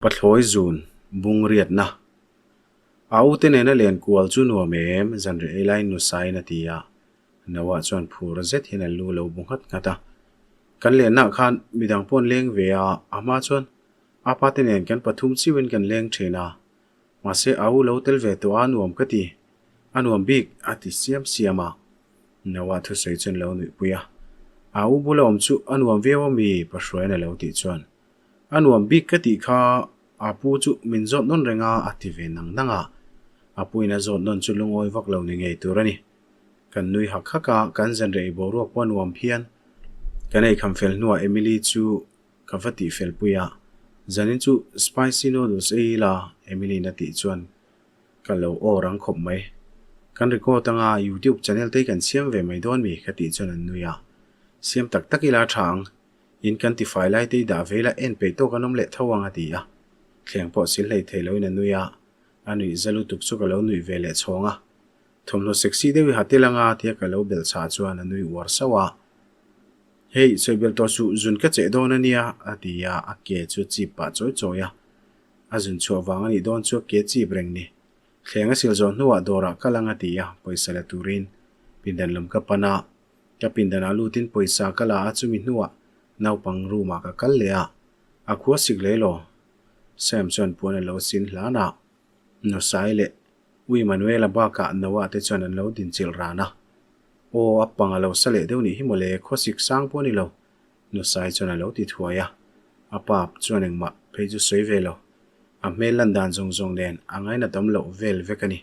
Pathlawi zun bung riatna. A ute nena len kual chu nuam em, zanriah ei laiin Nusaiin a ti a. Noah chuan phur zet hian a lu lo bu nghat nghat a. Kan lennaah khan midang pawh an leng ve a, a hma chuan a pa te nen kan pathum chiuin kan leng thin a. Mahse a u lo tel ve tawh a nuam ka ti, a nuam bik a ti siam siam a. Noah thusawi chuan lo nuihpui a. A u bula awm chu a nuam viau a mi? Pahruaiin a lo tih chuan A nuam bik ka tih kha a pu chu min zawt nawn reng a, a ti ve nang nang a. A puin a zawt nawn chu lungawi vak lo ni ngei tur a ni. Kan nui hak hak a, kan zan rei boruak pawh a nuam phian. Kan eikham fel hnuah Emily chu ka va tih fel pui a, Zanin chu spicy noodles ei ila, Emily-in a tih chuan ka lo aw rang khawp mai. Kan record anga YouTube channel te hi kan siam ve mai dawn mi? ka tih chuan an nui a. Siam tak tak ila a tha ang. In kan ti fai lai te i dah ve la en peih tawk an awm leh tho ang a ti a. Thleng pawh sil hlei thei loin a nui a, a nuih za lutuk chu ka lo nuih ve leh chhawng a. Thawmhnaw sexy deuh i ha tel anga tia ka lo belh chah chuan a nui uar sauh a. Hei, sawi belh tawh suh, zun ka cheh dawn a nia a ti a, a ke chu a chip pah chawi chawi a. A zun chhuah vang a nih dawn chu a ke chip reng ni. Thleng a sil zawh hnuah dawrah kal ang a ti a, pawisa la turin pindan lam ka pan a. Ka pindanah lutin pawisa ka la a chumi hnuah naupang room ah ka kal leh a, a khua sik leh law. Sam chuan puan a lo sin hlan a, Nusai leh Ui Manuela bakah Noah te chuan an lo dinchilh ran a. Aw, a pang a lo sa leh deuh nih hi mawle, khua sik sang pawh a ni lo, Nusai chuan a lo ti thuai a. A pa chuan engmah phei chu sawi ve lo. A hmel lan dan zawng zawng nen a ngainat awm loh vel vek a ni.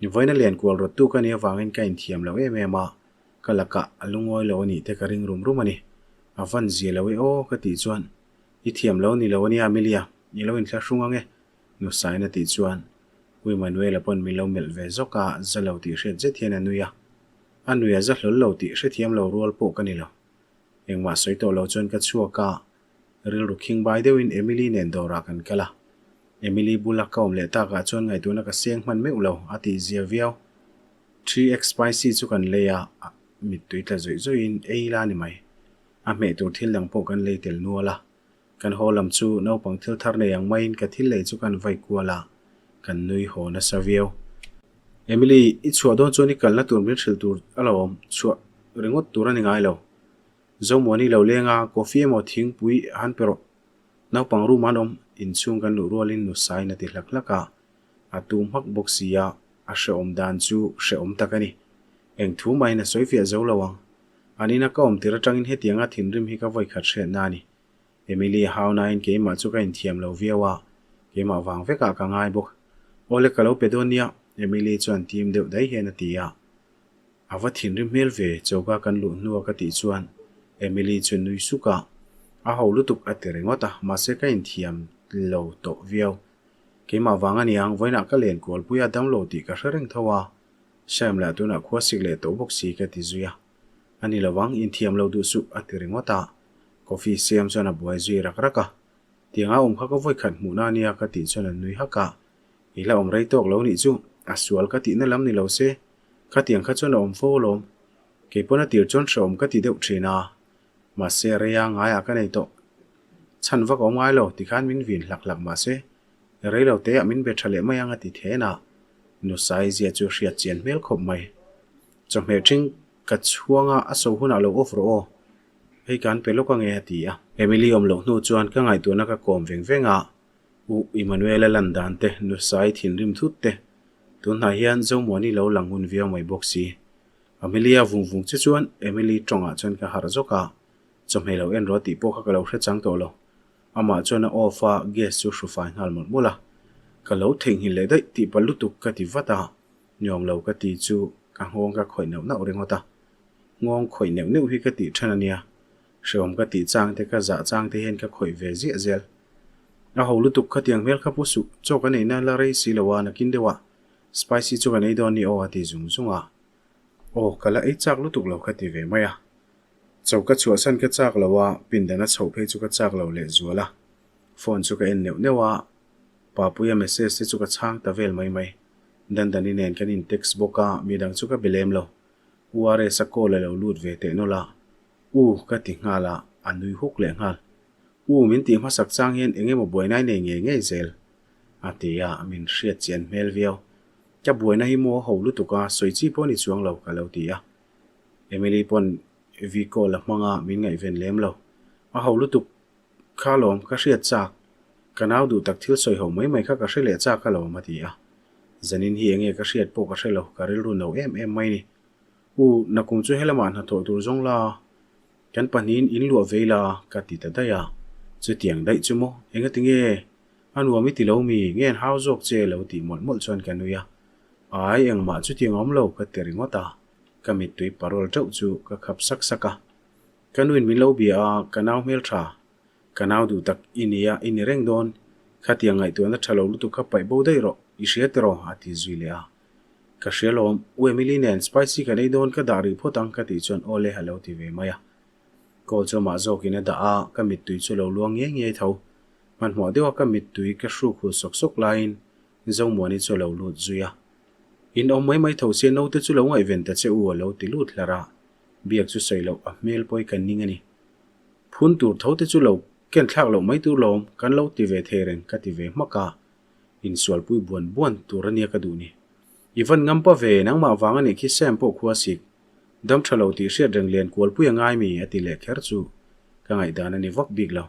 Vawiin a lian kual rawt tuk a nih avangin ka inthiam lo em em a, ka lakah a lungawi lo a nih te ka ring rum rum a ni. A van zia lo e aw ka tih chuan, I thiam lo ni lo a nia Amelia, i lo inthlahrung ang e, Nusain a tih chuan U Emanuela pawn min lo melh ve zawk a, za lo tih hriat zet hian a nui a. A nui a za hlawl lo tih hrethiam lo rual pawh ka ni lo. Engmah sawi tawh lo chuan ka chhuak a, rilru khingbai deuhin Emily nen dawrah kan kal a. Emily bula ka awm leh takah chuan ngaihtuahna ka seng hman meuh lo a tih zia viau. Three X spicy chu kan lei a, mittui tla zawih zawihin ei ila a ni mai. A hmeh tur thil dang pawh kan lei tel nual a. Kan haw lam chu naupang thil thar nei ang maiin ka thil lei chu kan vai kual a, kan nui haw nasa viau. Emily, i chhuah dawn chuan i kalna tur min hrilh tur a lo awm, chhuah ringawt tur a ni ngai lo. Zomuani lo leng a, coffee emaw thingpui han pe rawh. Naupang room an awm, inchhung kan luh rualin Nusain a ti hlak hlak a, a tum hmak bawk si a, a hrehawm dan chu hrehawm tak a ni. Eng thu mahin a sawi fiah zo lo ang. An ina ka awm tir atangin hetianga thinrim hi ka vawi khat hriatna a ni. Emily a hau nain keimah chu ka inthiam lo viau a, keimah vang vekah ka ngai bawk. Awle ka lo pe dawn nia, Emily chuan tim deuh daih hian a ti a. A va thinrim hmel ve, choka kan luh hnua ka tih chuan Emily chu nui suk a, a ho lutuk a ti ringawt a, mahse ka inthiam lo tawh viau. Keimah vang a niang, vawiinah ka len kualpui a damlo tih ka hre reng tho a, Sam lah tunah khua sik leh tawh bawk si ka ti zui a. A ni lovang, inthiam lo duh suh a ti ringawt a, coffee siam chuan a buai zui rak rak a. Tianga awm kha ka vawikhat hmuhna a nia ka tih chuan a nui hak a, I la awm rei tawk lo nih chu, a sual ka tihna lam ni lo se, khatiang kha chuan a awm fo alawm. Keipawn a tir chuan hrehawm ka ti deuh thin a, mahse reia ngaiah ka nei tawh. Chhan vak a awm ngai lo tikhan min vin hlak hlak mahse rei lo teah min be tha leh mai ang a ti then a, Nusai zia chu hriat chian hmel khawp mai. Chawhmeh ṭhing ka chhuang a, a so hunah lo off rawh aw, hei kan pe lawk ange a ti a. Emily awm loh hnu chuan ka ngaihtuahna ka kawm veng veng a, U Emmanuel-a lan dan te, Nusai thinrim thut te, tunhnai hian Zomuani lo lang hun viau mai bawk si. Amelia vung vung che chuan Emily tawngah chuan ka harh zawk a, chawhmeh lo en rawh tih pawh kha ka lo hre chang tawh lo. Amah chuan a off a, gas chu hru fai nghal mawlh mawlh a. Ka lo theihnghilh leh daih tih palh lutuk ka ti vat a, nuam lo ka ti chu ka nghawng ka khawih neuh neuh ringawt a. Nghawng khawih neuh neuh hi ka tih than a nia, hrehawm ka tih chang te ka zah chang te hian ka khawih ve ziah zel. A ho lutuk khatiang hmel kha pu suh, chaw ka neihna la rei si lo a, nakin deuh ah spicy chu kan ei dawn ni aw a ti zung zung a. Aw ka la ei chak lutuk lo ka ti ve mai a. Chaw ka chhuahsan ka chak lo a, pindan a chhoh phei chu ka chak lo leh zual a. Phone chu ka en neuh neuh a, Papuia message te chu ka chhang ta vel mai mai. Dandani nen kan in text bawk a, midang chu ka be lem lo. URS a call a lo lut ve teh nawlh a, U ka ti nghal a, a nui huk leh nghal. U min tih hmasak chang hian eng emaw buaina i nei ngei ngei zel a ti a, min hriat chian hmel viau. Ka buaina hi maw a ho lutuk a, sawi chi pawh a ni chuang lo ka lo ti a. Emily pawn Vico la hmang a, min ngaihven lem lo. A ho lutuk kha lawm, ka hriat chak. Ka nau duh tak thil sawi ho mai mai kha ka hre leh chak alawm a ti a. Zanin hi enge ka hriat pawh ka hre lo, ka rilru no em em mai ni. U, nakum chu helamah hnathawh tur zawng la. Kan pahnihin in luah vei la ka ti ta daih a, chutiang daih chu maw engati nge a nuam i ti lo mi nge an hau zawk che lo tih mawlh mawlh chuan ka nui a, ai engmah chutiang a awm lo ka ti ringawt a, ka mittui parawl teuh chu ka khap sak sak a, ka nuin min lo bia a, ka nau hmeltha, ka nau duh tak i nia i ni reng dawn, khatiang ngaihtuahna tha lo lutuk kha paih bo daih rawh, i hria tiraw a ti zui leh a. Ka hria lawm, U Emily nen spicy kan ei dawn ka dah rih phawt ang ka tih chuan awle a lo ti ve mai a. Call chu amah zawkin a dah a, ka mittui chu lo luang ngiai ngiai tho. Hmanhmawh deuha ka mittui ka hruk hul sawk sawk laiin Zomuani chu a lo lut zui a. In awm mai mai tho sia naute chu lo ngaihven ta che u a lo ti lut hlar a, biak chu sawi loh a hmel pawi kan ning a ni. Phun tur tho te chu lo ken thlak loh mai tur lawm kan lo ti ve thei reng ka ti ve hmak a. Insualpui buan buan tur a nia ka duh ni. I van ngam pa ve, nangmah vang a nih khi Sam pawh khua sik. Dam tha lo tih hriat reng lian kualpui a ngai mi a ti leh kher chu ka ngaihdan a ni vak bik lo.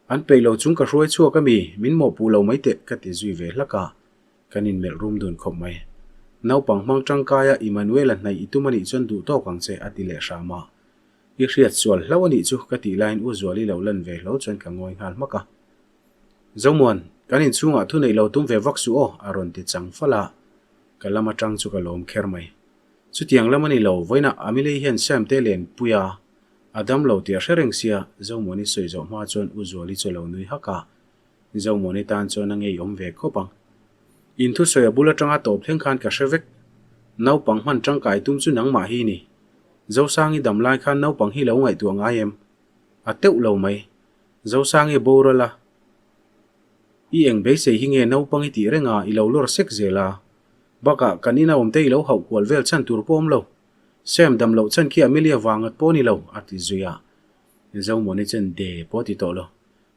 An peih lo chung ka hruai chhuak a mi, min mawhpuh lo mai teh ka ti zui ve hlak a, kan inmelh rum dun khawp mai. Naupang hmang tangkaia Emmanuel-a hnaih i tum a nih chuan duh tawk ang che a ti leh hram a. I hriat sual hlauh a nih chu ka tih laiin U Zuali lo lan ve hlo chuan ka ngawi nghal hmak a. Zomuan, kan inchhungah thu neih lo tum ve vak suh aw, a rawn ti chang fal a, ka lam atang chu ka lawm kher mai. Chutiang lam a ni lo, vawiinah Amilei hian Sam te len pui a, a dam lo tih a hre reng sia, Zomuani sawi zawh hma chuan U Zuali chu a lo nui hak a, Zomuani tan chuan a ngeiawm ve khawp ang. In thusawi a bul atanga tawp thleng khan ka hre vek, naupang hman tangkai tum chu nangmah hi ni. Zosangi dam lai khan naupang hi lo ngaihtuah ngai em? A teuh lo mai. Zosangi boral a, I eng beisei hi nge naupang i tih reng a, i lo lawr sek zel a. Bakah kan ina awmte i lo hauh kual vel chhan tur pawh awm lo. Sam dam loh chhan khi Amelia vang at pawh ni lo, a ti zui a. Zomawni chuan de pawh a ti tawh lo.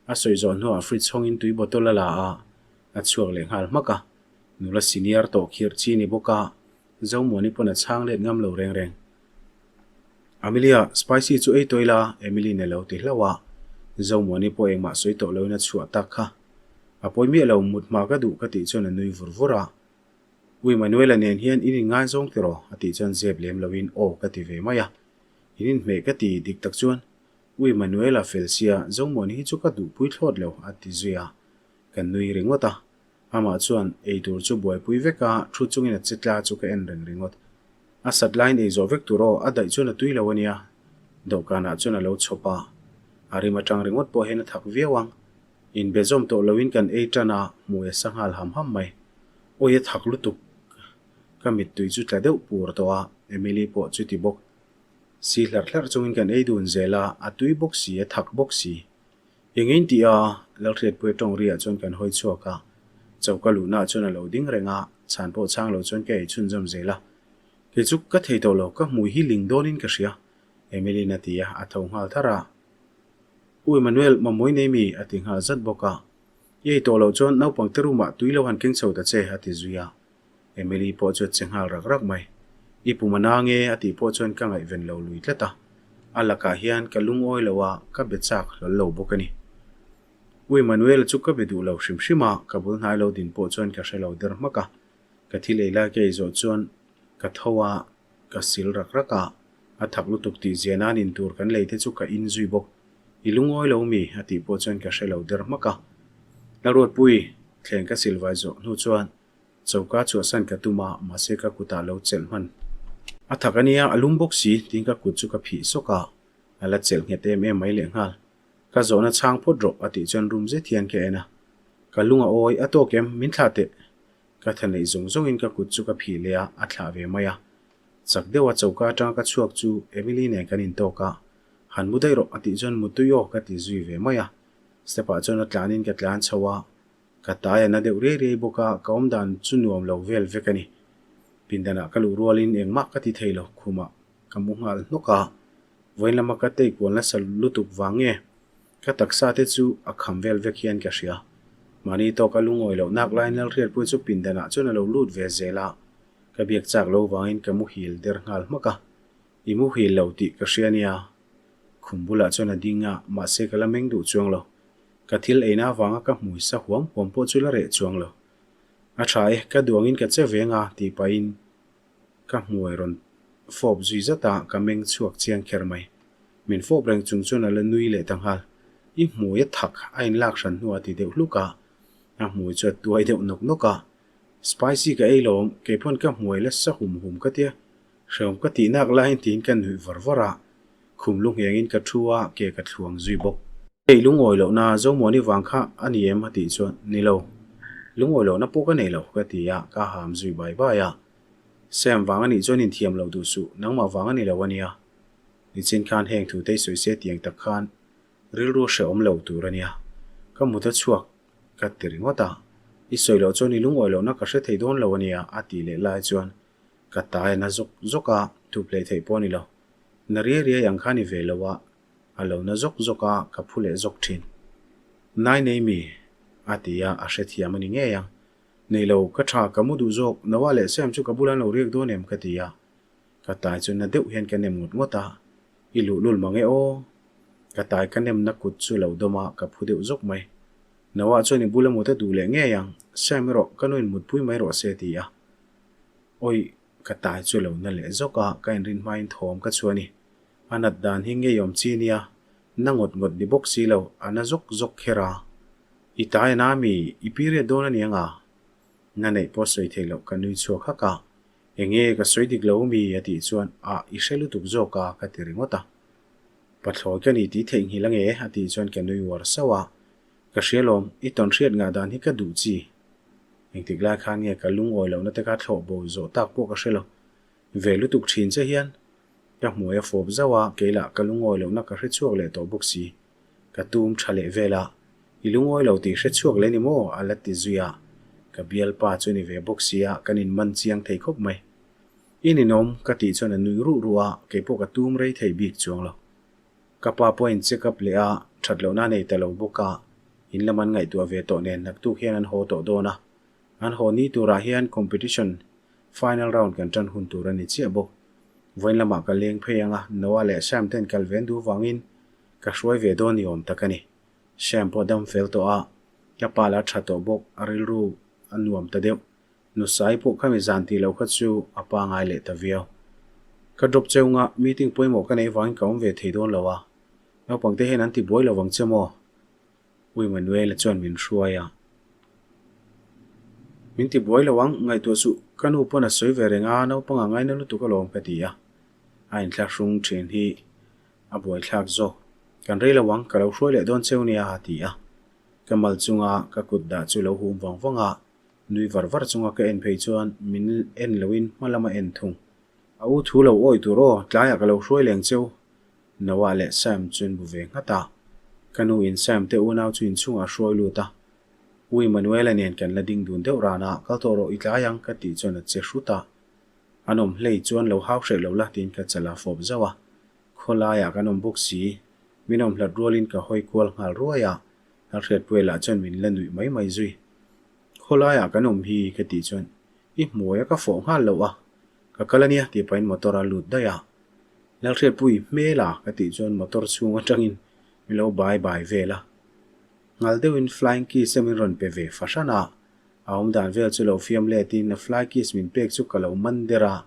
A sawi zawh hnuah fridge hawngin tui bottle a la a, a chhuak leh nghal hmak a. Nula senior tawh khirh chi ni bawk a, Zomuani pawn a chhang let ngam lo reng reng. Amelia, spicy chu ei tawh ila, Emily in a lo ti hlauh a. Zomuani pawh engmah sawi tawh loin a chhuah tak kha. A pawi miah lo, mut hma ka duh ka tih chuan a nui vur vur a. Ui Manuela nen hian in inngaizawng tiraw? a tih chuan zep lem loin aw ka ti ve mai a. In inhmeh ka ti dik tak chuan Ui Manuela fel sia, Zomuani hi chu ka duhpui thlawt lo a ti zui a. Kan nui ringawt a. Amah chuan ei tur chu buaipui vek a, thu chungin a che tla chu ka en reng ringawt. A sat laiin ei zawh vek tur aw, a daih chuan a tui lo a nia. Dawhkanah chuan a lo chhawp a, a rim atang ringawt pawh hian a thak viau ang. Inbe zawm tawh loin kan ei tan a, hmui a sa nghal ham ham mai. Awi a thak lutuk. Ka mittui chu tla deuh pur tawh a, Emily pawh chuti bawk. Si hlarh hlarh chungin kan ei dun zel a, a tui bawk si, a thak bawk si. Eng in tih a, Lalhriatpuia tawng riah chuan kan hawi chhuak a, choka luhnaah chuan a lo ding reng a, chhan pawh chhang lo chuan ka ei chhunzawm zel a. Kei chu ka thei tawh lo, ka hmui hi ling dawnin ka hria, Emily-in a ti a, a tho nghal thar a. U Emmanuel, mamawii nei mi? a ti nghal zat bawk a. I ei tawh loh chuan naupang te room-ah tui lo han keng chho ta che, a ti zui a. Emily pawh chu a che nghal rak rak mai. I pum a na nge? a tih pawh chuan ka ngaihven lo lui tlat a. A lakah hian ka lungawi lo a, ka be chak hlawl lo bawk a ni. U Emmanuel chu ka be duh lo hrim hrim a, ka bul hnai lo din pawh chuan ka hre lo der hmak a. Ka thil ei lai ka ei zawh chuan ka tho a, ka sil rak rak a. A thak lutuk tih zia nan in tur kan lei te chu ka in zui bawk. I lungawi lo mi? a tih pawh chuan ka hre lo der hmak a. Lalruatpui, thleng ka silvai zawh hnu chuan Choka chhuahsan ka tum a, mahse ka kutah lo chelh hman. A thak a nia, a lum bawk si, tiin ka kut chu ka phih sawk a, a la chelh nghet em em mai lehnghal. Ka zawhna chhang phawt rawh, a tih chuan rum zet hian ka en a. Ka lung a awi, a tawk em, min thlah teh. Ka tha neih zawng zawngin ka kut chu ka phih leh a, a thlah ve mai a. Chak deuha choka atanga ka chhuak chu Emily nen kan intawk a, han mu daih rawh, a tih chuan mutui aw ka ti zui ve mai a. Step ah chuan a tlanin ka tlan chho a, Ka tai a na deuh riai riai bawk a, ka awm dan chu nuam lo vel vek a ni. Pindanah ka luh rualin engmah ka ti thei lo, khumah ka mu nghal hnawk a. Vawiin lama ka tei kual nasa lutuk vang nge? Ka taksa te chu a kham vel vek hian ka hria. Mahni tawka lungawi loh nak laiin Lalhriatpuii chu pindanah chuan a lo lut ve zel a, ka biak chak lo vangin ka muhil der nghal hmak a. I muhil lo tih ka hria nia. Khum bulah chuan a ding a, mahse ka la meng duh chuang lo. Ka thil eina avanga ka hmui sa huam huam pawh chu la reh chuang lo. A tha e, ka duangin ka che veng a tih pahin ka hmuai rawn fawp zui zat a, ka meng chhuak chiang kher mai. Min fawp reng chung chuan a la nui leh ta nghal. I hmui a thak a inlak hran hnuah a ti deuh hluk a, a hmui chu a tuai deuh nawk nawk a. Spicy ka ei lawm, keipawn ka hmuai la sa hum hum ka tia, Hreawm ka tih nak laiin tiin ka nuih var var a, khum lu nghengin ka thu a, ke ka thluang zui bawk. Hei lungawi lohna Zomuani vang kha a ni em a tih chuan, Ni lo, lungawi lohna pawh ka nei lo ka ti a, ka ham zui bai bai a. Sam vang a nih chuan inthiam loh duh suh, nangmah vang a ni lo a nia. Nichin khan heng thu te i sawi se tiang tak khan rilru hrehawm lo tur a nia. Ka mut a chhuak ka ti ringawt a, I sawi loh chuan i lungawi lohna ka hre thei dawn lo a nia a tih leh lai chuan Ka tai a na zawk zawk a, thup leh theih pawh a ni lo. Na riai riai ang kha a ni ve lo a, a lo na zawk zawk a, ka phu leh zawk thin. Nai nei mi? a ti a, a hrethiam a ni ngei ang. Nei lo, ka tha, ka mu duh zawk, Noah leh Sam chu ka bulah an lo riak dawn em? ka ti a. Ka tai chu na deuh hian ka nem ngawt ngawt a, I luhlul mang e aw. Ka tai ka nemna kut chu lo dawm a, ka phu deuh zawk mai. Noah chuan i bula mut a duh leh ngei ang, Sam erawh ka nuin mutpui mai rawh se a ti a. Awi, ka tai chu lo na leh zawk a, ka inrin hmain thawm ka chhuah a ni. A nat dan hi ngeiawm chi nia, na ngawt ngawt ni bawk si lo, a na zawk zawk kher a. I tai a na mi, i period dawn a ni anga? Na neih pawh sawi theih loh ka nui chhuak hak a. Enge ka sawi dik lo mi? a tih chuan, Ah, i hre lutuk zawk a, ka ti ringawt a. Pathlawi ka ni tih theihnghilh ange? a tih chuan ka nui uar sauh a. Ka hria lawm, i tawn hriat ngah dan hi ka duh chi. Engtik lai khan nge ka lungawi lohna te kha thlawh bo zawh tak pawh ka hre lo. Ve lutuk thin che hian ka hmuai a fawp zauh a, kei lah ka lungawi lohna ka hre chhuak leh tawh bawk si. Ka tum tha leh vel a, i lungawi lo tih hre chhuak leh ni maw? a la ti zui a. Ka bialpa chu ni ve bawk si a, kan inman chiang thei khawp mai. I ninawm ka tih chuan a nui ruh ruh a, kei pawh ka tum rei thei bik chuang lo. Ka pa pawh a in check up leh a, that lohna a nei ta lo bawk a, in lam an ngaihtuah ve tawh nen naktuk hian an haw tawh dawn a. An haw ni turah hian competition final round kan tan hun tur a ni chiah bawk. Vawiin lamah ka leng phei ang a, Noah leh Sam ten kal ve an duh vangin ka hruai ve dawn ni awm tak a ni. Sam pawh dam fel tawh a, ka pa lah tha tawh bawk, a rilru a nuam ta deuh. Nusai pawh khami zan tih loh kha chu a pangai leh ta viau. Ka drop cheu nga, meeting pawimawh ka neih vangin ka awm ve thei dawn lo a. Naupangte hian an ti buai lo vang che maw? Ui Manuela chuan min hruai a. Min ti buai lo ang, ngaihtuah suh, ka nu pawn a sawi ve reng a, naupang a ngaina lutuk alawm ka ti a. A inthlahrung thin hi a buaithlak zawk. Kan rei lo ang, ka lo hruai leh dawn cheu nia a ti a. Ka mal chunga ka kut dah chu lo hum vang vang a. Nui var var chunga ka en phei chuan min en loin hma lama en thung. A u thu lo awih tur aw, tlaiah ka lo hruai leng cheu. Noah leh Sam chu an bu ve nghat a. Ka nu in Sam te unau chu inchhungah a hruai lut a. U Emmanuela nen kan la ding dun deuh ran a, kal tawh rawh i tlai ang ka tih chuan a che hrut a. An awm hlei chuan lo hau hreh lo la tiin ka chala fawp zauh a. Khawlaiah kan awm bawk si, min awm hlat rualin ka hawi kual nghal ruai a. Lalhriatpuia lah chuan min la nuih mai mai zui. Khawlaiah kan awm hi ka tih chuan i hmuai a ka fawh nghal loh a, ka kal ania tih pahin motor a lut daih a. Lalhriatpui hmel a ka tih chuan motor chhung atangin min lo bai bai vel a. Nghal deuhin flying kiss a min rawn pe ve fahran a, a awmdan vel chu lo fiam letin a fly kiss min pek chu ka lo man der a,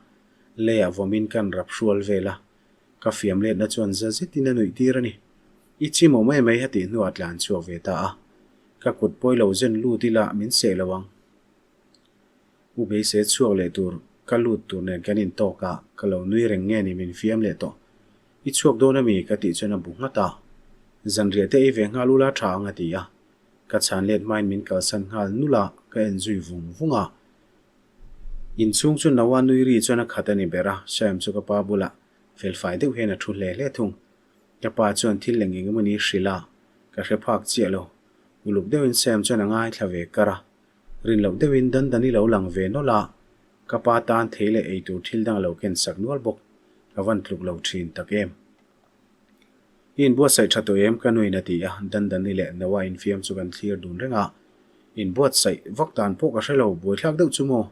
leiah vawmin kan rap hrual vel a. Ka fiam letna chuan za zetin a nuih tir a ni. I chim awm em mai a tih hnuah tlan chhuak ve ta a. Ka kut pawi lo zen lut ila min seh lo ang. U Beise chhuak leh tur ka lut tur nen kan intawk a, ka lo nui reng nge ni min fiam leh tawh. I chhuak dawn ami? ka tih chuan a bu nghat a. Zanriah te ei ve nghal ula tha ang a ti a. Ka chhan let hmain min kalsan nghal nulh a, ka en zui vung vung a. Inchhung chu Noah nui ri chuan a khat a ni ber a, Sam chu ka pa bulah felfai deuh hian a thu hle hle thung. Ka pa chuan thil eng eng emawni hrilh a, ka hre phak chiah lo. Uluk deuhin Sam chuan a ngaithla ve kar a. Rin loh deuhin Dandani lo lang ve nawlh a, ka pa tan thei leh eitur thil dang a lo ken sak nual bawk. Ka van tluk lo thin tak em. I inbuatsaih tha tawh em? Ka nuin a ti a, Dandani leh Noah infiam chu kan thlir dun reng a. Inbuatsaih vak dan pawh ka hre lo, buaithlak deuh chu maw?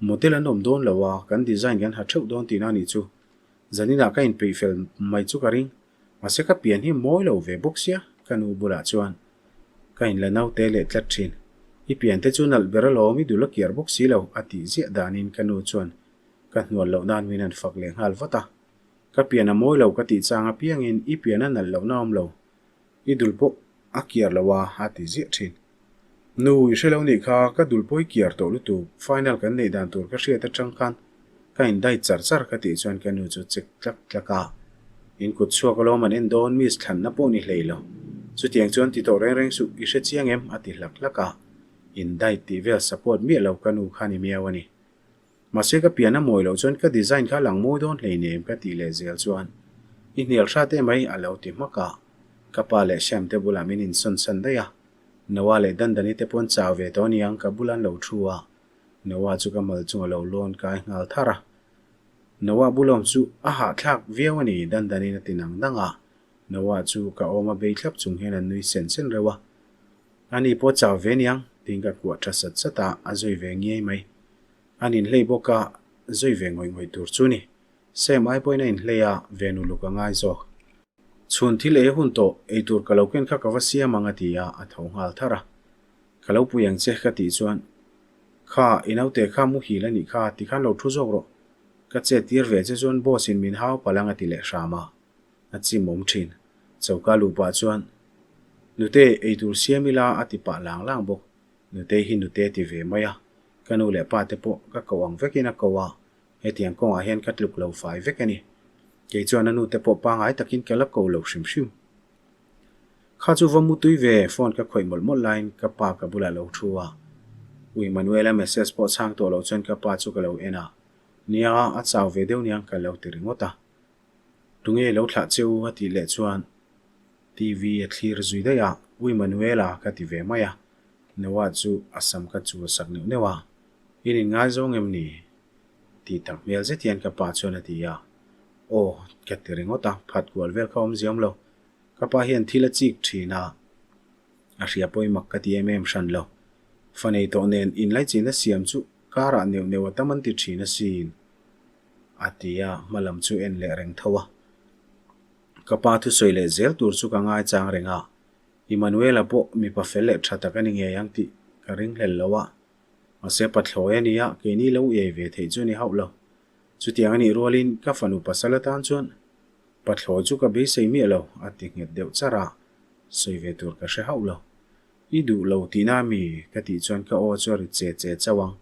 Model an awm dawn lo a, kan design kan ha theuh dawn tihna a nih chu. Zaninah ka inpeih fel mai chu ka ring. Mahse ka pian hi mawi lo ve bawk sia, ka nu bulah chuan ka inla naute leh tlat thin. I pian te chu nalh ber alawm i dul a kiar bawk si lo, a tih ziah danin ka nu chuan ka hnual loh nan min han fak leh nghal vat a. Ka pian a mawi lo ka tih chang apiangin i pian a nalh lohna awm lo, i dul pawh a kiar lo a, a ti ziah thin. Nu, i hre lo nih kha, ka dul pawh i kiar tawh lutuk, final kan neih dan tur ka hriat atang khan ka indai char char ka tih chuan ka nu chu chek tlak tlak a. In kut chhuak alawm an en dawn miss thlanna pawh ni hlei lo. Chutiang chuan ti tawh reng reng suh, i hre chiang em? a ti hlak hlak a. Indai tih vel support miah lo ka nu kha ni miau a ni. Mahse ka pian a mawi loh chuan ka design kha lang mawi dawn hleinem ka tih leh zel chuan i hnial hrat em ai a lo ti hmak a. Ka pa leh Sam te bulah min insawn san daih a. Noah leh Dandani te pawn chau ve tawh aniang ka bula an lo thu a. Noah chu ka mal chung a lo lawn kai nghal thar a. Noah bulawm chu a hahthlak viau a ni Dandani'n a ti nang nang a. Noah chu ka awm a bei thlap chung hian a nui sen sen reuh a. Ani pawh chau ve aniang tiin ka kuah tha sat sat a, a zui ve ngiai mai. A ninhlei bawk a, zui ve ngawih ngawih tur chu ni. Sam ai pawhin a inhlei a, ven uluk a ngai zawk. Chhun thil ei hun tawh, ei tur ka lo ken kha ka va siam ang a ti a, a tho nghal thar a. Ka lo pui ang che ka tih chuan, Kha, i naute kha muhil a nih kha, tikhan lo thu zawk rawh. Ka chet tir ve che chuan boss in min hau palh ang a ti leh hram a. A chimawm thin. Choka luh pah chuan, Nute, ei tur siam ila a ti pah lang lang bawk. Nutei hi nute ti ve mai a, ka nu leh pa te pawh ka koh ang vekin a ko a, hetiang kawngah hian ka tluk lo fai vek a ni. Kei chuan a nu te pawh pangai takin ka la ko lo hrim hrim. Kha chu va mu tui ve, phone ka khawih mawlh mawlh laiin ka pa ka bulah lo thu a. Ui Manuela message pawh chhang tawh loh chuan ka pa chu ka lo en a, nia a chau ve deuh niang ka lo ti ringawt a. Tunge lo thlah che u a tih leh chuan TV a thlir zui daih a, Ui Manuela ka ti ve mai a, Noah chu a sam ka chul sak neuh neuh a, In inngaizawng em ni? Tih tak hmel zet hian ka pa chuan a ti a, Aw ka ti ringawt a, phat kual vel kha awm ziam lo, ka pa hian thil a chik thin a, a hria pawimawh ka ti em em hran lo, fa nei tawh nen inlaichin a siam chu karah neuh neuh a tam an ti thin asin a ti a, hma lam chu en leh reng tho a. Ka pa thusawi leh zel tur chu ka ngaichang reng a, Immanuela pawh mipa fel leh tha tak a ni ngei ang tih ka ringhlel lo a. Mahse pathlawi a nia, keini lo iai ve theih chu a ni hauh lo. Chutiang a nih rualin ka fanu pasal atan chuan pathlawi chu ka beisei miah lo a ti nghet deuh char a, sawi ve tur ka hre hauh lo. I duh lo tihna mi? ka tih chuan ka aw chu a ri che che chauh ang.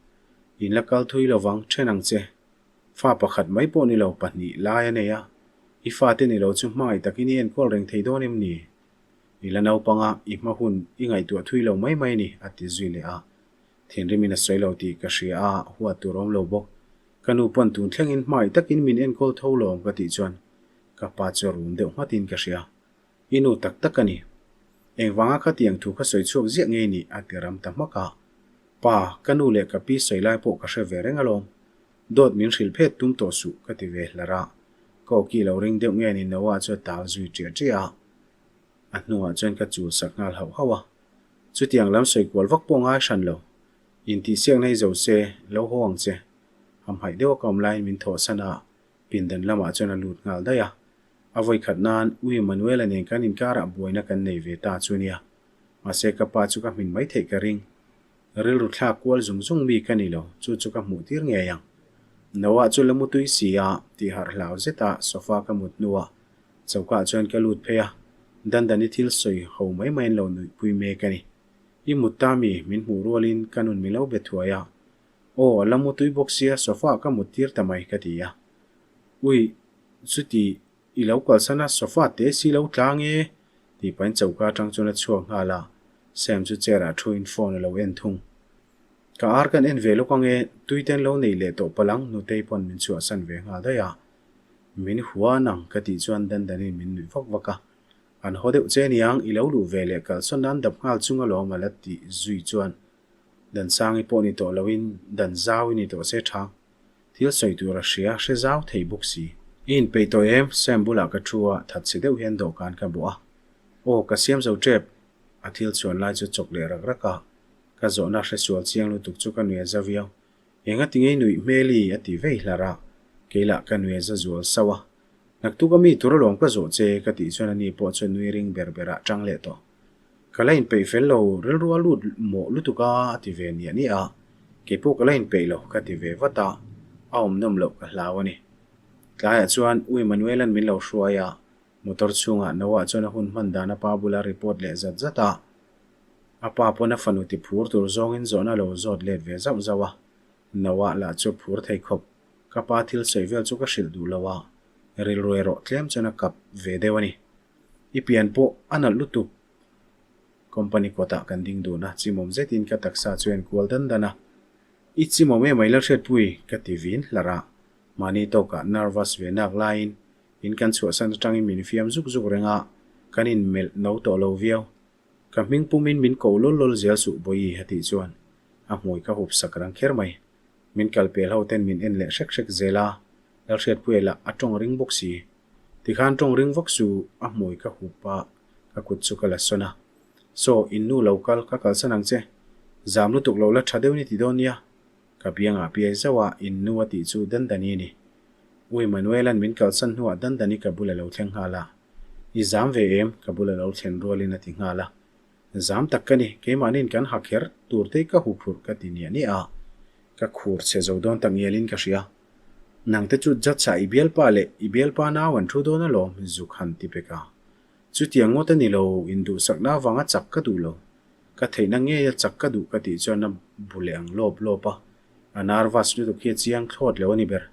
In la kal thui lovang, then ang che. Fa pakhat mai pawh ni lo pahnih lai a nei a, i fate ni lo chu hmangaih takin i enkawl reng thei dawn em ni? I la naupang a, i hma hun i ngaihtuah thui lo mai mai ni, a ti zui leh a. Thinrimin a sawi lo tih ka hria a, huat tur awm lo bawk. Ka nu pawn tun thlengin hmangaih takin min enkawl tho lawm ka tih chuan ka pa chu a rum deuh nghatin ka hria. I nu tak tak a ni. Engvanga khatiang thu kha sawi chhuak ziah ngei ni? a ti ram ta hmak a. Pa, ka nu leh ka pi sawi lai pawh ka hre ve reng alawm. Dawt min hrilh phet tum tawh suh ka ti ve hlar a. Ka awki lo ring deuh nge ni Noah chu a tal zui ṭiah ṭiah a. A hnungah chuan ka chul sak nghal hauh hauh a. Chutiang lam sawi kual vak pawh ngai hran lo. Intihsiakna hi zo se, lo haw ang che. Hamhaih deuh a ka awm laiin min thawhsan a, pindan lamah chuan a lut nghal daih a. A vawi khat nan U Emmanuela nen kan inkarah buaina kan nei ve ta chu nia. Mahse ka pa chu ka hmin mai theih ka ring. Rilru thlak kual zung zung mi ka ni lo, chu chu ka hmuh tir ngei ang. Noah chu la mu tui si a, tih harh hlau zet a sofa ka mut hnuah choka chuan ka lut phei a, Dandani thil sawi ho mai mai an lo nuihpui mek a ni. I mut ta mi, min hmuh rualin ka nun mi lo be thuai a. Aw, a la mu tui bawk sia, sofa ah ka mut tir ta mai ka ti a. Ui, chuti I lo kalsan a, sofa te si lo tlang e, tih pahin choka atang chuan a chhuak nghal a, Sam chu chair ah thuin phone a lo en thung. Ka ar kan en ve lawk ange, tui ten lo nei leh tawh palh ang, Nutei pawn min chhuahsan ve nghal daih a. Min huan ang ka tih chuan Dandanin min nuih vak vak a. An haw deuh che aniang, i lo luh ve leh kalsawn nan dap nghal chung alawm a la tih zui chuan Dansangi pawh ni tawh loin Danzau i ni tawh se tha. Thil sawi tur a hria, hre zau thei bawk si. I inpeih tawh em? Sam bulah ka thu a, thatchhe deuh hian dawhkan ka bawh a. Aw, ka siam zo tep! A thil chhuan lai chu chawk leh rak rak a. Ka zawhna hresual chiang lutuk chu ka nuih a za viau. Enga tinge i nuih hmel i? a ti vei hlar a. Kei lah ka nuih a za zual sauh a. Naktuk a mi tur alawm ka zawh che ka tih chuan ani pawh chuan nui ring ber berah tang leh tawh. Ka la inpeih fel lo, rilru a lut mawh lutuk a a ti ve niah niah a. Kei pawh ka la inpeih lo ka ti ve vat a, a awm nawm loh ka hlau a ni. Tlaiah chuan U Emmanuel-a'n min lo hruai a, motor chhungah Noah chuan a hun hman dan a pa bula report leh zat zat a. A pa pawn a fanu ti phur tur zawngin zawhna lo zawt let ve zauh zauh a. Noah lah chu phur thei khawp. Ka pa thil sawi vel chu ka hrilh duh lo a, rilru erawh tlem chuan a kap ve deuh a ni. I pian pawh a nalh lutuk. Company kawtah kan ding dun a, chimawm zetin ka taksa chu en kual dan dan a. I chimawm em ai Lalhriatpui? ka ti vin hlarh a. Mahni tawkah nervous ve nak laiin in kan chhuahsan atangin min fiam zuk zuk reng a, kan inmelh no tawh lo viau. Ka hming pumin min ko lawl lawl zel suh Bawihi a tih chuan a hmui ka hup sak rang kher mai. Min kal pel ho ten min en leh hrek hrek zel a, Lalhriatpuia lah a tawng ring bawk si. Tikhan tawng ring vak su a hmui ka hup a, ka kut chu ka la sawn a. Saw, in nu lo kal, ka kalsan ang che. Zam lutuk lo la tha deuh ni ti dawn nia. Ka biangah piai zauh a, in nu a tih chu Dandani a ni. U Emmanuel-a'n min kalsan hnuah Dandani ka bul a lo thleng nghal a. I zam ve em? Ka bul a lo thlen rualin a ti nghal a. Zam tak ka ni, keimahniin kan ha kher tur te ka hu phurh ka ti niah niah a, ka khur chhe zo dawn tak ngialin ka hria. Nang te chu Jatsa i bialpa leh i bialpa nau an thu dawn alawm, zuk han ti pek a. Chutiang ngawt a ni lo, induhsakna avanga chak ka duh lo. Ka theihna ngeia chak ka duh ka tih chuan a bu leh ang lawp lawp a, a nervous lutuk hi a chiang thlawt lo a ni ber.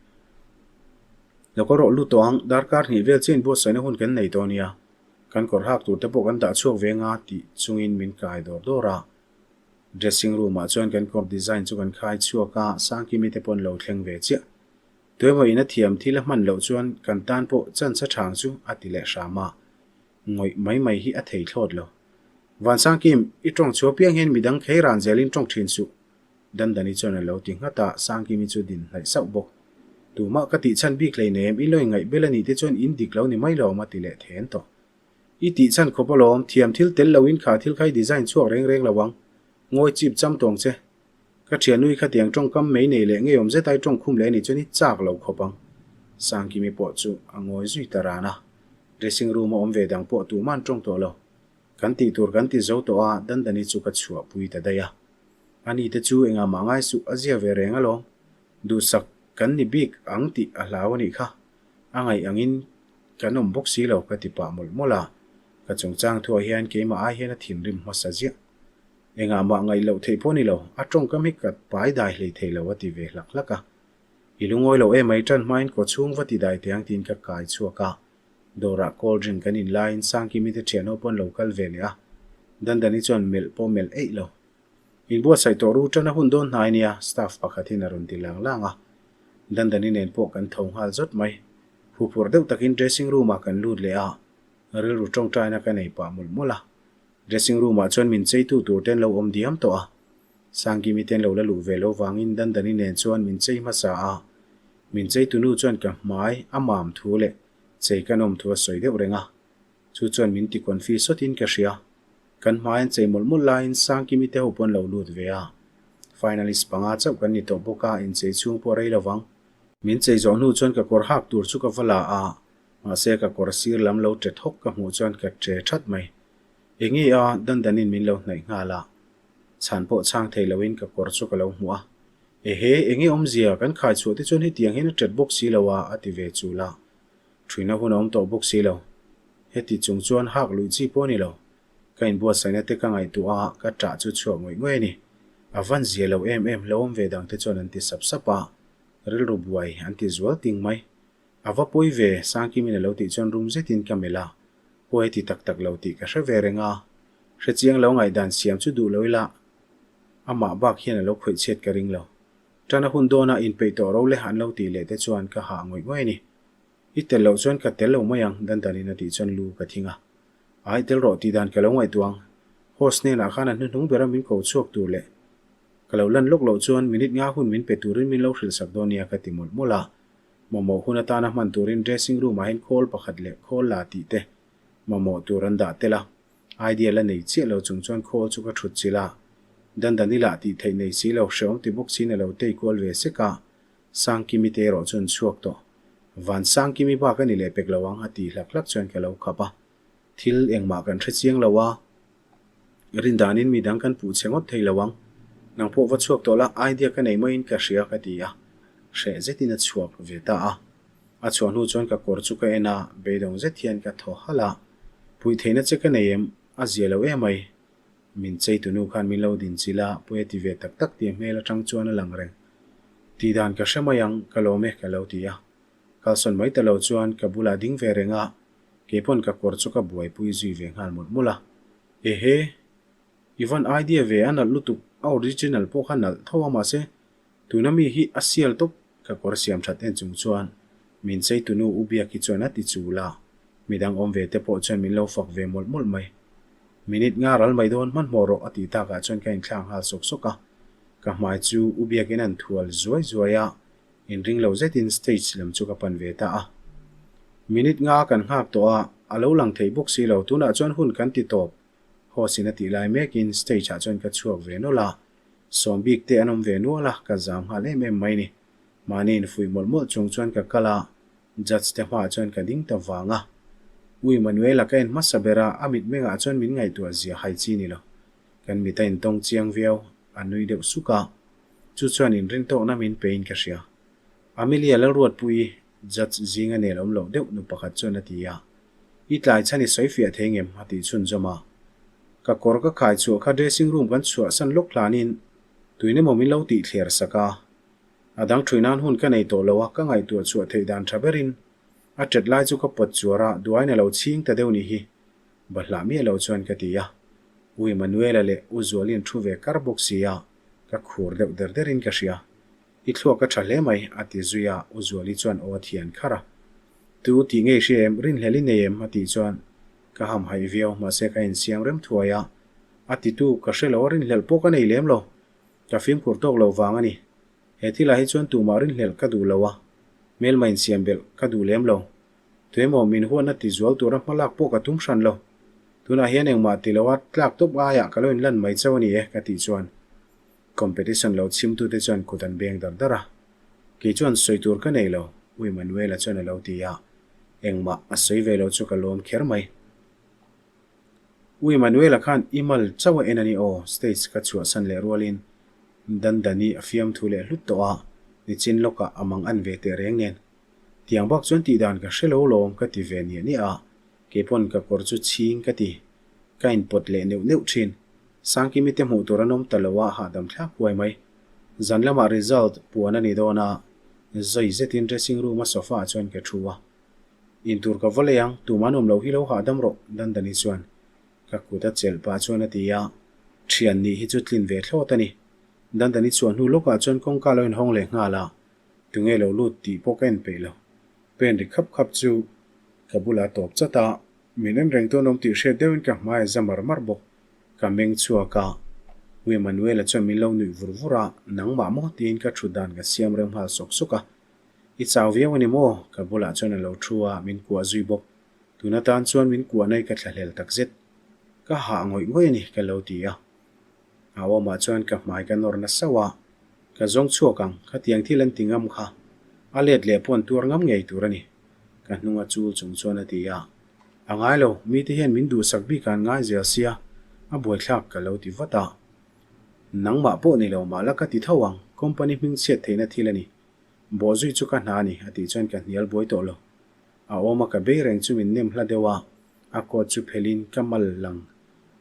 Lo ka rawh lut tawh ang, darkar hnih vel chiah inbuatsaihna hun kan nei tawh nia. Kan kawr hak tur te pawh kan dah chhuak ve nga tih chungin min kai dawr dawr a. Dressing room ah chuan kan kawr design chu kan khai chhuak a, Sangkimi te pawh an lo thleng ve chiah. Tuemaw in a thiam thil a hman loh chuan kan tan pawh chance a thang chu a ti leh hram a. Ngawih mai mai hi a thei thlawt lo. Van Sangkim, i tawng chhuah piang hian midang khei ran zelin tawng thin suh. Dandani chuan a lo ti nghat a, Sangkimi chu din hnaih sauh bawk. Tumah ka tih chhan bik hleinem, i lawi ngaih bel a nih te chuan in dik lo ni mai lo a ti leh then tawh. I tih chhan khawp alawm, thiam thil tel loin kha thil kha i design chhuak reng reng lo ang. Ngawi chip cham tawng che. Ka thianui khatiang tawngkam mei nei leh ngeiawm zet ai tawng khum leh a nih chuan i chak lo khawp ang. Sangkimi pawh chu a ngawi zui ta ran a. Dressing room a awm ve dang pawh tumah an tawng tawh lo. Kan tih tur kan ti zo tawh a, Dandani chu ka chhuahpui ta daih a. Ani te chu engah mah ngai suh, a zia ve reng alawm. Duhsak kan ni bik ang tih a hlau a nih kha. A ngaih angin kan awm bawk si lo ka ti pah mawlh mawlh a. Ka chungchang thuah hian keimah ai hian a thinrim hmasa ziah. Engah mah ngaih loh theih pawh a ni lo, a tawngkam hi ka pai dai hlei thei lo a ti ve hlak hlak a. I lungawi lo emai tan hmain kaw chhung va ti dai teh ang tiin ka kai chhuak a. Dawrah cold drink kan in laiin Sangkimi te thianho pawh an lo kal ve leh a. Dandani chuan melh pawh melh eih lo. Inbuatsaih tawh ru tan a hun dawn hnai nia, staff pakhat hian a rawn ti lang lang a. Dandani nen pawh kan tho nghal zawt mai. Huphurh deuh takin dressing room ah kan lut leh a, rilru tawngtaina ka nei pah mawlh mawlh a. Dressing room ah chuan min cheitu tur te an lo awm diam tawh a. Sangkimi te an lo la luh ve lo vangin Dandani nen chuan min chei hmasa a. Min cheitu nu chuan ka hmai a mam thu leh chei ka nawm thu a sawi deuh reng a. Chu chuan min ti confi sawtin ka hria. Kan hmai an chei mawlh mawlh laiin Sangkimi te ho pawh an lo lut ve a. Finalist panga chauh kan ni tawh bawk a, inchei chhung pawh a rei lovang. Min chei zawh hnu chuan ka kawr hak tur chu ka va la a, mahse ka kawr sir lam lo ṭe thawk ka hmuh chuan ka ṭe ṭhat mai. Enge a, Dandanin min lo hnaih nghal a. Chhan pawh chhang thei loin ka kawr chu ka lo hmuh a. Ehe, enge awmzia, kan khai chhuah te chuan hetiang hian a ṭet bawk si lo a, a ti ve chul a. Ṭhuina hun a awm tawh bawk si lo. Heti chung chuan hak luih chi pawh a ni lo. Ka inbuatsaihna te ka ngaihtuah a, ka ṭah chu chhuak ngawih ngawih a ni. A van zia lo em em, lo awm ve dang te chuan an ti sap sap a, rilru buai an ti zual ting mai. A va pawi ve, Sangkimin a lo tih chuan rum zetin ka melh a, pawi a ti tak tak lo tih ka hre ve reng a. Hrechiang lo ngaihdan siam chu duh lo ila, amah bak hian a lo khawih chhiat ka ring lo. Ṭana hun dawnah inpeih tawh ro le an lo tih leh te chuan ka hah ngawih ngawih a ni. I tel loh chuan ka tel lo mai ang, Dandanin a tih chuan lu ka thing a. Ai tel rawh tih dan ka lo ngaihtuah ang. Host hnenah khan a hnuhnung bera min ko chhuak tur leh ka lo lan lawk loh chuan minute nga hun min pe turin min lo hrilhsak dawn nia ka ti mawlh mawlh a. Mamawh hun atana hman turin dressing room ah hian khawl pakhat leh khawl la tih te mamawh tur an dah tel a. Idea la nei chiah lo chung chuan khawl chu ka thut chilh a. Dandani lah tih theih nei si lo hreawm ti bawk siin a lo tei kual ve sek a. Sangkimi te erawh chu an chhuak tawh. Van Sangkimi bak a ni leh pek lo ang a tih hlak hlak chuan ka lo khap a. Thil engmah kan hre chiang lo a. Rindanin mi dang kan puh che ngawt thei lo ang. Nang pawh va chhuak tawh la, idea ka nei maiin ka hria ka ti a. Hreh zetin a chhuak ve ta a. A chhuah hnu chuan ka kawr chu ka en a, beidawng zet hian ka thaw halh a. Puih theihna che ka nei em? A zia lo emai. Min chei tunu khan min lo din chilh a, pui a ti ve tak tak tih hmel atang chuan a lang reng. Tih dan ka hre mai ang, ka lawm e ka lo ti a. Kalsawn mai ta lo chuan ka bulah ding ve reng a, keipawn ka kawr chu ka buaipui zui ve nghal mawlh mawlh a. Ehe! I van idea ve a nalh lutuk, a original pawh kha nalh tho a mahse tuna mi hi a sial tawp ka kawr siam that en chung chuan min chei tunu u Biaki chuan a ti chul a, midang awm ve te pawh chuan min lo fak ve mawlh mawlh mai. Minute nga ral mai dawn hmanhmawh rawh a tih takah chuan ka inthlak nghal sawk sawk a, ka hmai chu u Biakin an thual zuai zuai a, Inring lo zetin stage lam chu ka pan ve ta a. Minute nga kan nghak tawh a, a lo lang thei bawk si lo. Tunah chuan hun kan ti tawp. Host in a tih lai mekin stage ah chuan ka chhuak ve nawlh a. Sawm bik te an awm ve nual a, ka zam nghal em em mai ni. Mahni infuih mawlh mawlh chung chuan ka kal a, judge te hmaah chuan ka ding ta vang a. Ui Manuela ka en hmasa ber a, a mitmengah chuan min ngaihtuah zia hai chi ni lo. Kan mit a intawng chiang viau, a nui deuh suk a. Chu chuan inrintawkna min pein ka hria. Amelia Lalruatpuii, judge zinga nel awm loh deuh nu pakhat chuan a ti a. I tlai chhan i sawi fiah thei ngem? a tih chhunzawm a. Ka kawr ka khai chhuah kha dressing room kan chhuahsan lawk hlanin tuin emaw min lo tih thler sak a. A dang ṭhui nan hun ka nei tawh lo a, ka ngaihtuah chhuah theih dan ṭha berin a ṭet lai chu ka pawt chuar a, duain a lo chhing ta deuh nih hi. Bahlah miah lo chuan ka ti a. U Emmanuela leh U Zuali'n thu ve kar bawk si a, ka khur deuh der derin ka hria. I thluak a tha hle mai, a ti zui a, U Zuali chuan aw a thian kharh a. Tu tih ngei hria em, rinhlel i nei em? a tih chuan ka hamhaih viau, mahse ka insiam rem thuai a. A titu ka hre lo a, rinhlelh pawh ka nei lem lo. Ka fimkhur tawk lo vang a ni. He thilah hi chuan tumah rinhlelh ka duh lo a, hmelma insiam belh ka duh lem lo. Tuemaw min huatna ti zual tura hma lak pawh ka tum hran lo. Tunah hian engmah ti loa tlak tawp aiah ka lo inlan mai chauh a ni e ka tih chuan competition lo chhimtute chuan kut an beng dar dar a. Kei chuan sawi tur ka nei lo, U Emmanuela chuan a lo ti a. Engmah a sawi ve lo chu ka lawm kher mai. U Emmanuela khan i mal chauh a en a ni aw, stage ka chhuahsan leh rualin Dandani a fiamthu leh hlut tawh a, nichin lawkah a mang an ve teh reng nen. Tiang bak chuan tih dan ka hre lo lawm ka ti ve niah niah a, keipawn ka kawr chu chhing ka ti. Ka inpawt leh neuh neuh thin. Sangkimi te hmuh tur an awm ta lo a, hahdam thlak huai mai. Zan lamah result puan a ni dawn a, zawi zetin dressing room a sofa ah chuan ka thu a. Intur ka va lei ang, tumah an awm loh hi lo hahdam rawh, Dandani chuan ka kut a chelh pah chuan a ti a, thian nih hi chu tlin ve thlawt a ni. Dandani chhuah hnu lawkah chuan kawngka lo inhawng leh nghal a, Tunge lo lut tih pawh ka en peih lo. Pen ri khap khap chu ka bulah tawp chat a, min en reng tuan awm tih hriat deuhin ka hmai a za mar mar bawk. Ka meng chhuak a, U Emmanuela chuan min lo nuih vur vur a, nangmah maw tiin ka thut dan ka siam rem nghal sawk sawk a. I chau viau a ni maw? Ka bulah chuan a lo thu a, min kuah zui bawk. Tuna tan chuan min kuah nai ka thlahlel takzet. Ka hah ngawih ngawih a ni ka lo ti a. A awmah chuan ka hmai ka nawr na sauh a, ka zawng chhuak ang, khatiang thil an ti ngam kha. A let leh pawh an tuar ngam ngei tur a ni. Ka hnung a chul chung chuan a ti a. A ngai lo, mite hian min duhsak bik a an ngai zel sia, a buaithlak ka lo ti vat a. Nangmah pawh ni lo mah la ka ti tho ang, company hming chhiat theihna thil a ni. Bawhzui chu ka hna a ni, a tih chuan ka hnial buai tawh lo. A awma ka bei reng chu min nem hla deuh a, a coat chu phelhin ka mal lang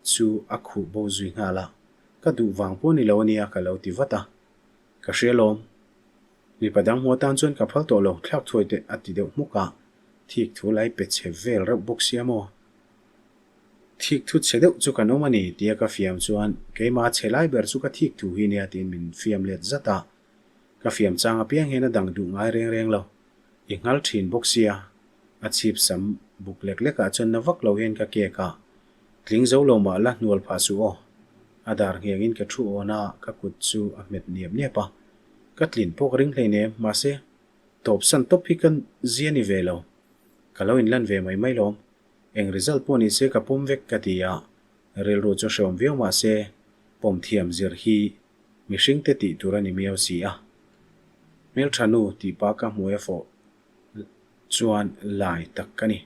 chu a khuh bo zui nghal a, ka duh vang pawh ni lo ania ka lo ti vat a. Ka hria lawm. Mipa dang hmu atan chuan ka phal tawh lo, thlak thuai teh a ti deuh hmuk a, thik thu lai pe chhe vel reuh bawk sia maw? Thik thu chhe deuh chu kan awm a ni tia ka fiam chuan keimah chhe lai ber chu ka thik thu hi nia tiin min fiam let zat a. Ka fiam chang apiang hian a dang duh ngai reng reng lo. I nghal thin bawk sia, a chhip sam buk lek lek ah chuan na vak lo hian ka kek a, tling zo lo mah la hnual phah suh aw. A dar ngheng in ka thu awn a, ka kut chu a hmet niap niap a. Ka tlin pawh ka ring hleinem, mahse. Tawpsan tawp hi ka zia ni ve lo. Ka lo inlan ve mai mai lawm. Eng result pawh ni se ka pawm vek ka ti a, rilru chu hreawm viau mah se pawm thiam zir hi mihringte tih tur a ni miau si a. Hmeltha nu tih pa ka hmu e fawh chuan lai tak ka ni.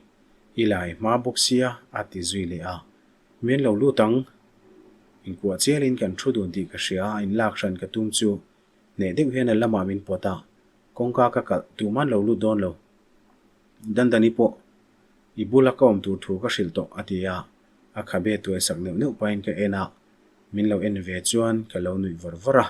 I lai hma bawk sia a ti zui leh a. Min lo lut ang. Inkuah chialin kan thu dun tih ka hria a, inlak hran ka tum chu hneh deuh hian a lamah min pawt a, kawngka ka kalh tuman lo lut dawn lo. Dandani pawh i bula ka awm tur thu ka hrilh tawh a ti a, a khabe tuai sak neuh neuh pahin ka en a, min lo en ve chuan ka lo nuih vawr vawr a.